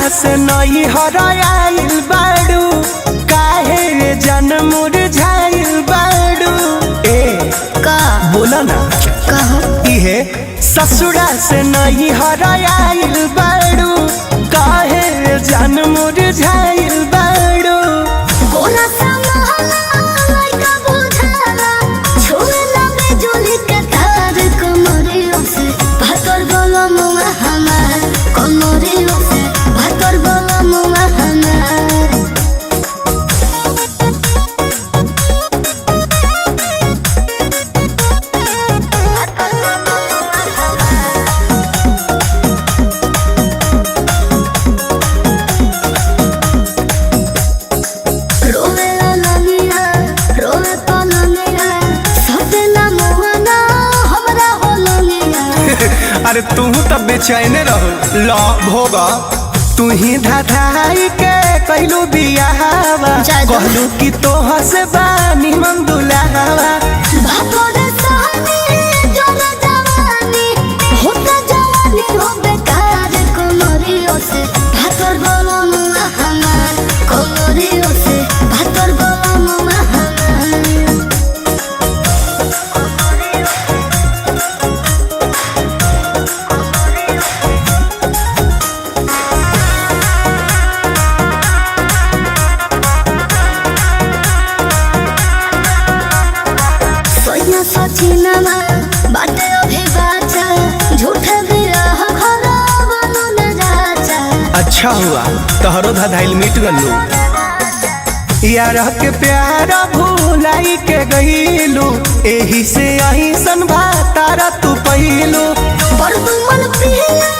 से नई हराइल बाड़ू, काहे रे जन मुरझाइल बाड़ू। ए का बोला ना। कहो। इहे ससुरा से नई हराइल बाड़ू, काहे रे जन मुरझाइल बाड़ू। गोरा समाला लइका बुझाला, छुएला बिजुली के तार कमरियों से भातर गलमुआ हमार, कमरियों से भातर गलमुआ हमार। रोवे ललनिया, रोवे पलनिया, सपना मुआना हमरा होलनिया। अरे तू तो बेचैन रहो ल भोग, तू ही धाधाई के कैलू बियाहवा। जादू। कहलू कि तोह से बानी मन दुलावा। भातोरे सहानी जोर जवानी होता जवानी हो बेकार, कोमरियों से भातर गलमुआ हमार, कोमरियों से भातर गलमुआ हमार। सोना सचिनमा बाटे अभी बाचा, झूठे विरह घरा बनो न जाचा। अच्छा हुआ तोहरो धधाइल मिट गलू, यार के प्यार भूलाई के गईलू, एही से अहिसन तारा तू पहिलू। पर तुमन पिया